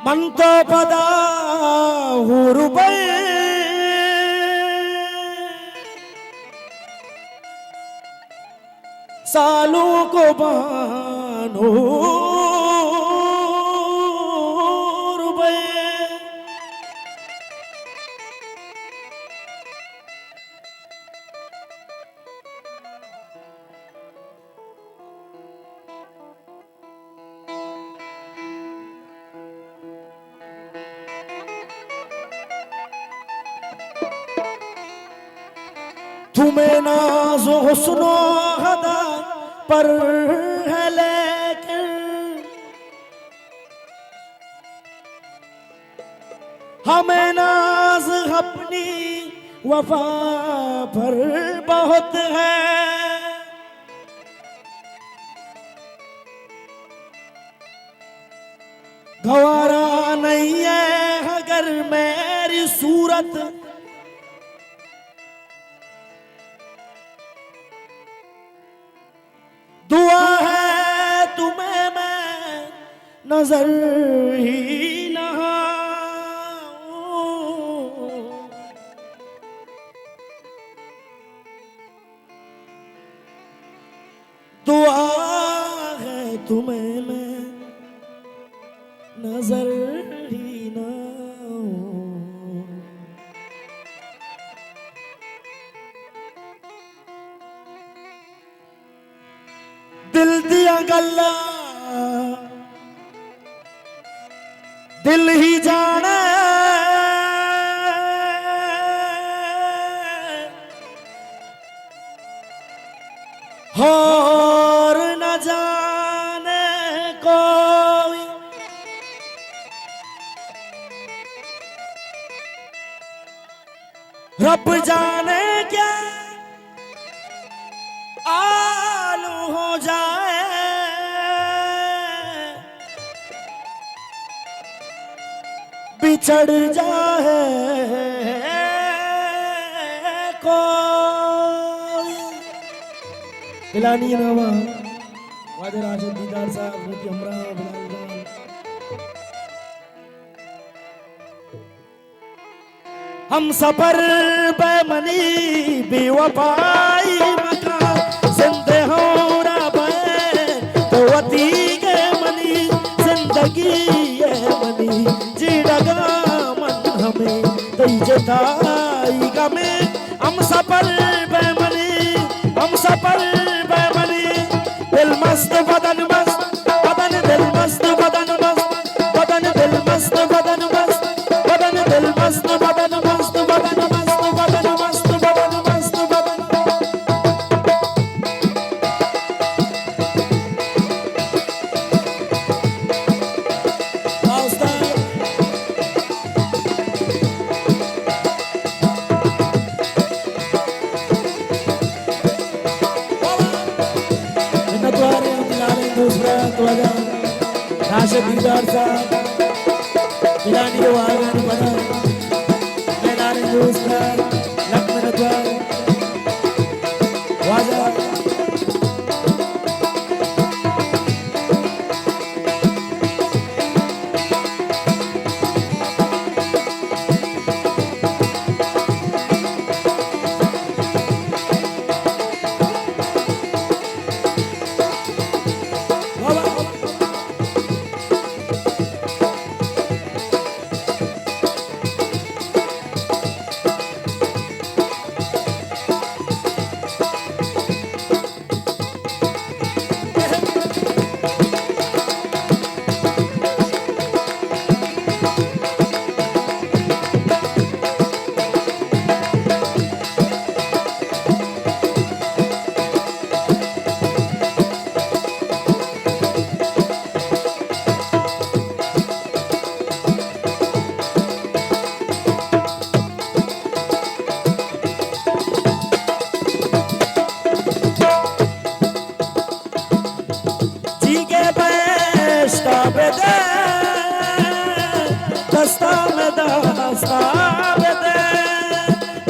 من تو پدا ہور بئے، سالوں کو بانور بئے۔ تمہیں ناز و حسن و ادا پر ہے، لیکن ہمیں ناز اپنی وفا پر بہت ہے۔ گوارا نہیں ہے اگر میری صورت، دعا ہے تمہیں میں نظر ہی نہ آؤں۔ دعا ہے تمہیں میں نظر ہی نہ آؤں۔ دل دیاں گلاں دل ہی جانے، ہور نہ جانے کوئی۔ رب جانے کیا حال ہو جائے، بچھڑ جائے کوئی۔ پلانی نامہ واجہ راشد دیدار صاحب، ان کی ہمراہ بلال خان۔ ہمسفر بئے منی بے وفائی مکن، زند ہورا بئے تو وتی گئے منی، زندگی ءِ منی جیڑگا من ہمے تئی جتائی گمے۔ ہمسفر بئے منی، ہمسفر بئے منی، دل مست بدن مست، بدن دل مست بدن مست، بدن دل مست بدن مست، بدن دل مست بدن مست، بدن مست بدن مست، بدن مست بدن۔ واہ استاد۔ منتوار ایں وتی لالیں دوست برات واجہ راشد دیدار صاحب، پلانی ءِ واہگانی پدا، مئے لالیں دوست برات، لک منتوار واجہ۔ جیگے بہشتا بدے، دستا میں دستا بدے۔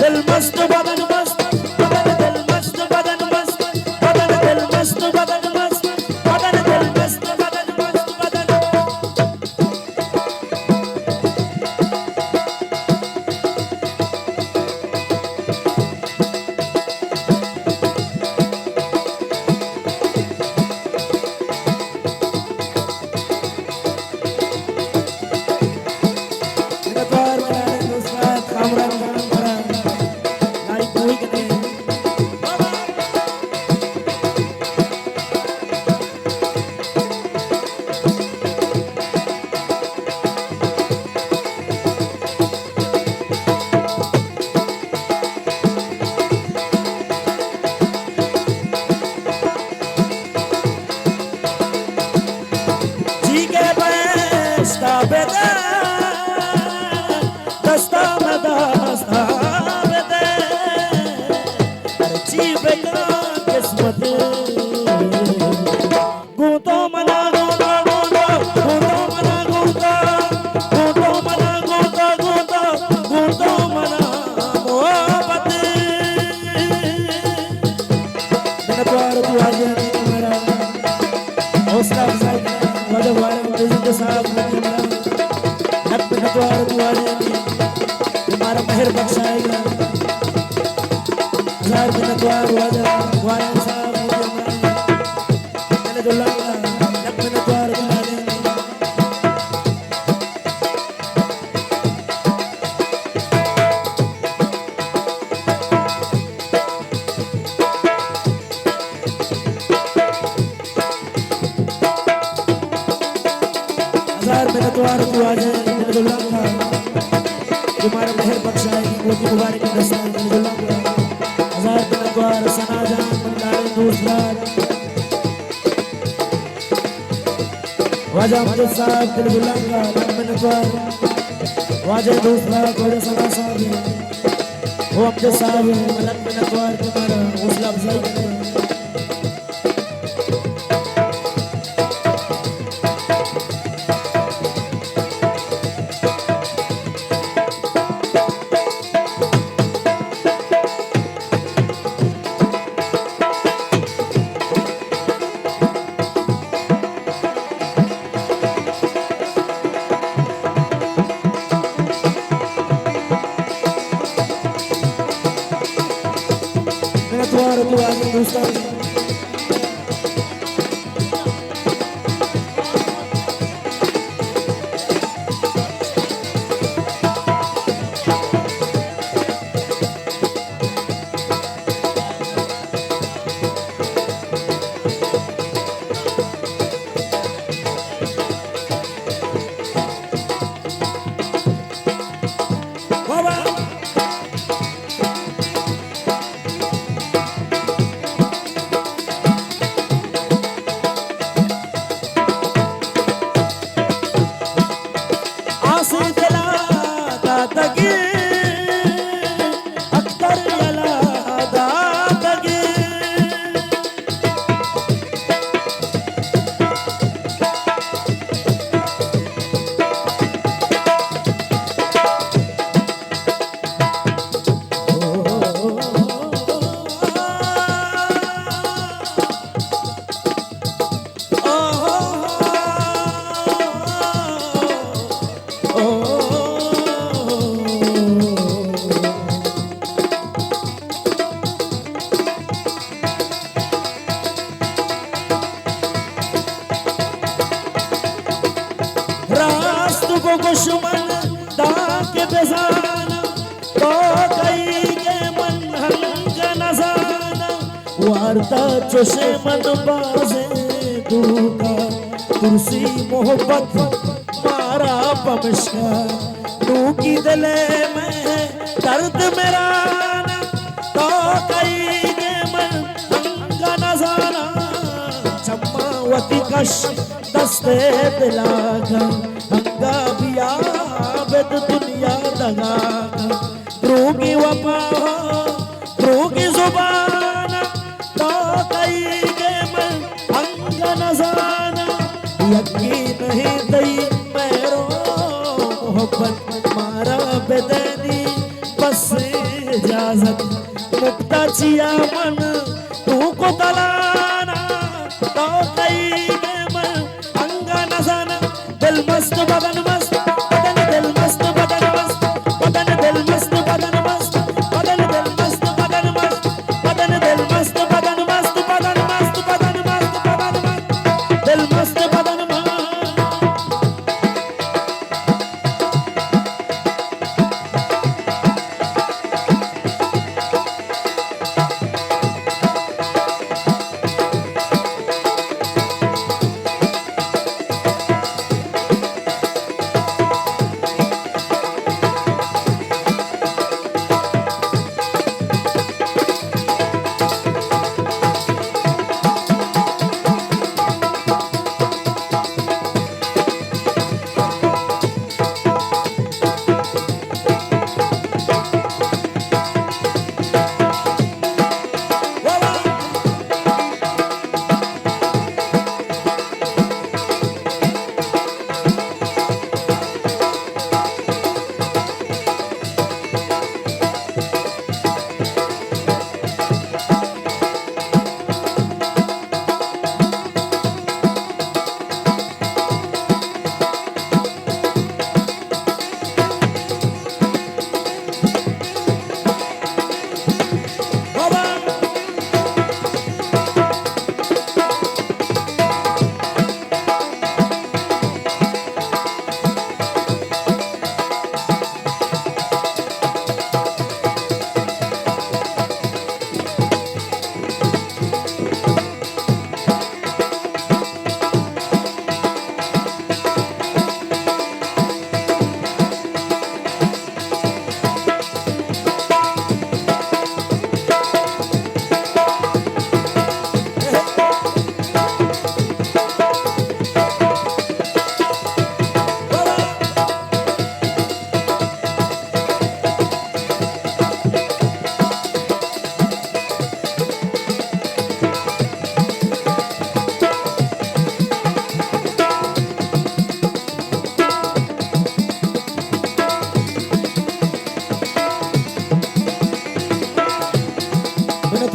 دل مست بدن مست، بدن دل مست بدن مست، بدن دل مست بدن مست، بدن دل مست بدن مست، بدن۔ دستا نہ دستا بدے، ہرچی بکن قسمت۔ گوں تو منا گوں تو، گوں تو، گوں تو منا گوں تو، گوں تو منا گوں تو، گوں تو، گوں تو منا محبت۔ منتوار تو واجہ مارا حوصلہ افزائی، واجہ مارا میوزک صاحب، لکھ منتوار تو واجہ مارا مہر بخشائے گا۔ ہزار منتوار واجہ مارا صاحب، دل جلانگا، لکھ منتوار تو واجہ۔ ہزار منتوار تو واجہ دل جلانگا، جو مارا مہر بخشائے گی، وتی مبارک دستاں دل جلانگا۔ ہزار منتوار ثنا جان، منی لاڈیں دوست دار۔ واجہ امجد صاحب دل جلانگا، لکھ منتوار۔ واجہ دوست دار، واجہ ثنا صاحب، او امجد صاحب، لکھ منتوار تمہارا حوصلہ افزائی کرنا۔ منتوار تو واجہ دوستاں۔ آسے دلا داتگی، اختر یلا داتگی۔ راست بگوش من داں کہ بزاناں، تو کئی کہ من ہنگ نزاناں۔ وارتا چوشیں من بازیں دوکا، ترسی محبت مارا پمشکا۔ نوکی دل ءِ مئے درد مران، تو کئی کہ من ہنگ نزاناں۔ چماں وتی کش دست ءِ دلاگاں، ہنگا بیا بد دنیا دگاگاں۔ دروگی وپا ہو، دروگی زبان، تو کئی کہ من ہنگ نزاناں۔ یکی نہیں تئی مہر و محبت، مارا بدنی بس اجازت۔ مپتا چیا من تو کو تلانا، تو کئی کہ من ہنگ نزاناں۔ دل مست بدن مست، بدن دل مست بدن مست، بدن دل مست بدن مست، بدن دل مست بدن مست، بدن دل مست بدن مست، بدن مست بدن مست، بدن مست، دل مست بدن مست۔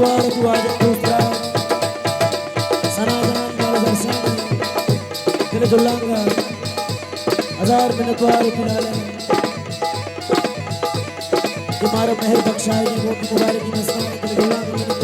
منتوار ءُ واجہ دوست یار ثنا جان مارا درشان دل جلانگا ہزار منتوار ءُ پلال کہ مارا مہر بخشائے گی، موقع مبارکی مستان دل جلانگا۔